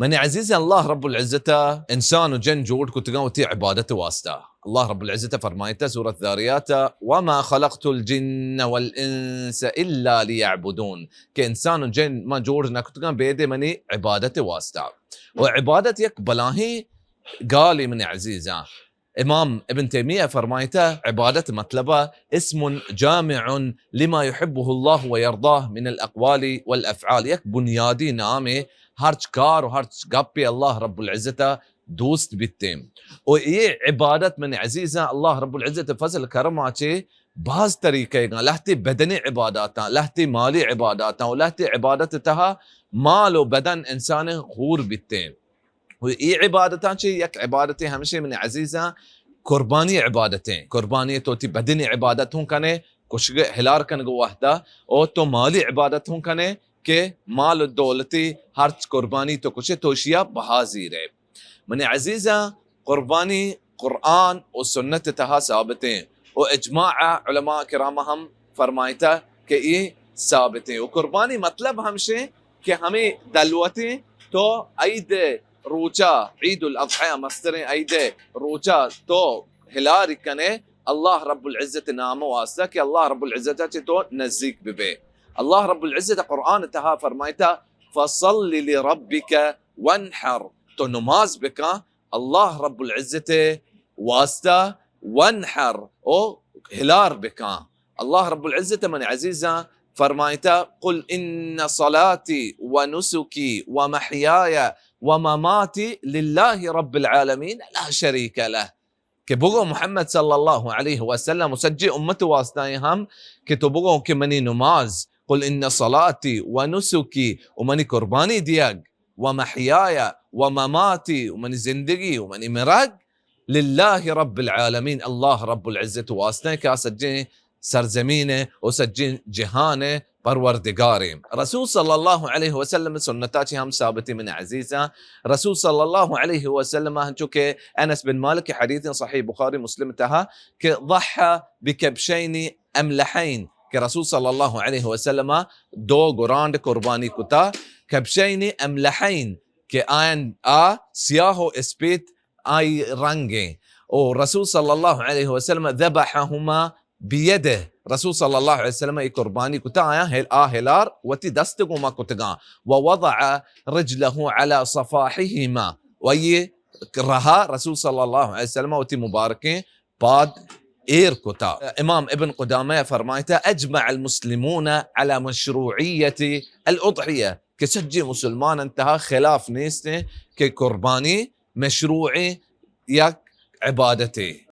منی عزیزاں، اللہ رب العزت ءَ انسان و جن جوڑ کتگاں وتی عبادت واسطہ۔ اللہ رب العزت ءَ فرمائتا سورۃ الذاریات ءَ، وما خلقت الجن والانس الا لیعبدون، کہ انسان و جن ما جوڑ نہ کتگاں بیدے منی عبادت واسطہ۔ و عبادت یک بلاہیں گالے منی عزیزاں۔ امام ابن تیمیہ فرمائتا، عبادت مطلب اسم جامع لما يحبه الله ويرضاه من الاقوال والافعال، یک بنیادی نامے، ہرچ کار و ہرچ گپے اللہ رب العزت ءَ دوست بیتیں۔ و اے عبادت منی عزیزاں، اللہ رب العزت ءِ فضل کرم ءَ چہ باز طریقہ گاں، لہتے بدنی عباداتاں، لہتے مالی عباداتاں و لہتے عبادت تہا مال و بدن انسان ہور بیتیں۔ و اے عبادتاں چہ یک عبادتے ہمشے منی عزیزاں، قربانی عبادتیں۔ قربانی تو تی بدنی عبادت ہوں کنے، کشگ ہلار کنگ وحدہ، او تو مالی عبادت ہوں کنے کہ مال و دولتی ہرچ قربانی تو کشے تو اشیا بہا زیرے۔ منی عزیزاں، قربانی قرآن و سنت تہا ثابتیں و اجماع علماء کرام ہم فرمائتا کہ اے ثابتیں۔ و قربانی مطلب ہمشیں کہ ہمیں دلوتیں تو عید روچا، عید الاضحی مستریں عید روچا تو ہلاری کنے اللہ رب العزت نام واسطہ کہ اللہ رب العزت چہ تو نزدیک ببے۔ اللہ رب العزت قرآن تہا فرمائتا، فصل لربک وانحر، تو نماز بکن اللہ رب العزت واسطہ، وانحر، او ہلار بکن۔ اللہ رب العزت منی عزیزاں فرمائتا، قل ان صلاتی و نسکی و محیای و مماتی للہ رب العالمین لا شریک لہ۔ کہ بگو محمد صلی اللہ علیہ وسلم و سجی امت واسطہ ہم کہ تو بگو کہ منی نماز، قل ان صلاتی و نسکی، و منی قربانی دیگ، و محیای و مماتی، و منی زندگی و منی مرگ، للہ رب العالمین، اللہ رب العزت واسطہ کہ آ سجیں سرزمین و سجیں جہان پروردگاریں۔ رسول صلی اللہ علیہ وسلم سنتا چی ہم ثابتی من عزیزاں۔ رسول صلی اللہ علیہ وسلم ہنچو کہ انس بن مالک حدیث صحیح بخاری مسلم تہا کہ ضحى بكبشين أملحين، کہ رسول صلی اللہ علیہ وسلم دو گرانڈ قربانی کتا، کبشین املحین، کہ آیان آ سیاہ و اسپیت آئی رنگیں۔ او رسول صلی اللہ علیہ وسلم ذبحهما بيده، رسول صلی اللہ علیہ وسلم ای قربانی کتا، آیاں ہل-، آ ہلار وتی دست گوما کتگاں۔ ووضع رجله على صفاحهما، و ای رہا رسول صلی اللہ علیہ وسلم وتی مبارکیں پاد ایر کتا۔ امام ابن قدامہ فرمائتا، اجمع المسلمون على مشروعیت الاضحیہ، کہ سجی مسلمان انتہا خلاف نیستیں کہ قربانی مشروع یک عبادتے۔